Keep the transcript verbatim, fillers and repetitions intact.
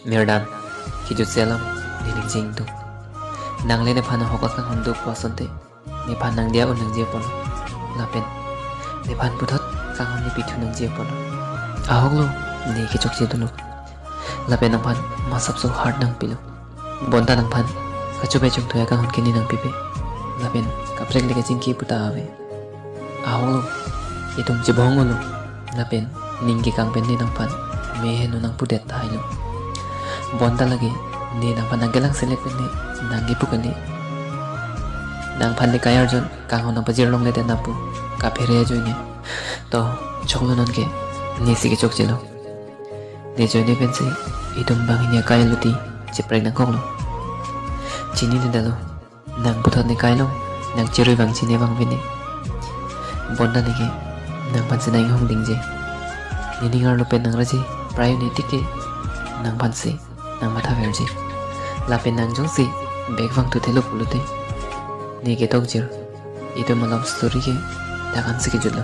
Mirdan, kejutse alam ne ning jing tu. Nangle nephan ahok akanghon do pu asonte, nephan nangdiya un nangji apotlo. Lapen nephan puthot kanghon ne pithu nangji apotlo. Ahoklo, ne kechokche dolo. Lapen nangphan masapso heart nangpilo. Bonta nangphan kachobe chongthu akanghon ke ne nangpipe. Lapen kaprek le kachingki puta ave. Ahoklo, itum chibong-olo. Lapen ning kekang pen ne nangphan meheno nangpudet tahai lo. Bonta lake ne nangphan nangkelang selek pen ne nangkepu kali. Nangphan le kai arjon kanghon nangpajir longle det nangpu kaphere ajoine. To, choklo nonke, nesi kechokchelo. Ne ajoine pensi itum banghini akai aluti cheprek nangkoklo. Chiniledetlo. Nang puthot ne kailong, nang cherui vangji ne vangve ne. Bonta neke nangphansi nang-inghong dingje. Nening arlo pen nangraji prai un-e tik ke nangphansi nangmatha verji. Lapen nang jongsi bek vangthuthelo pulote, ne ketokjir. Itum a-love story ke dak ansi kejutlo.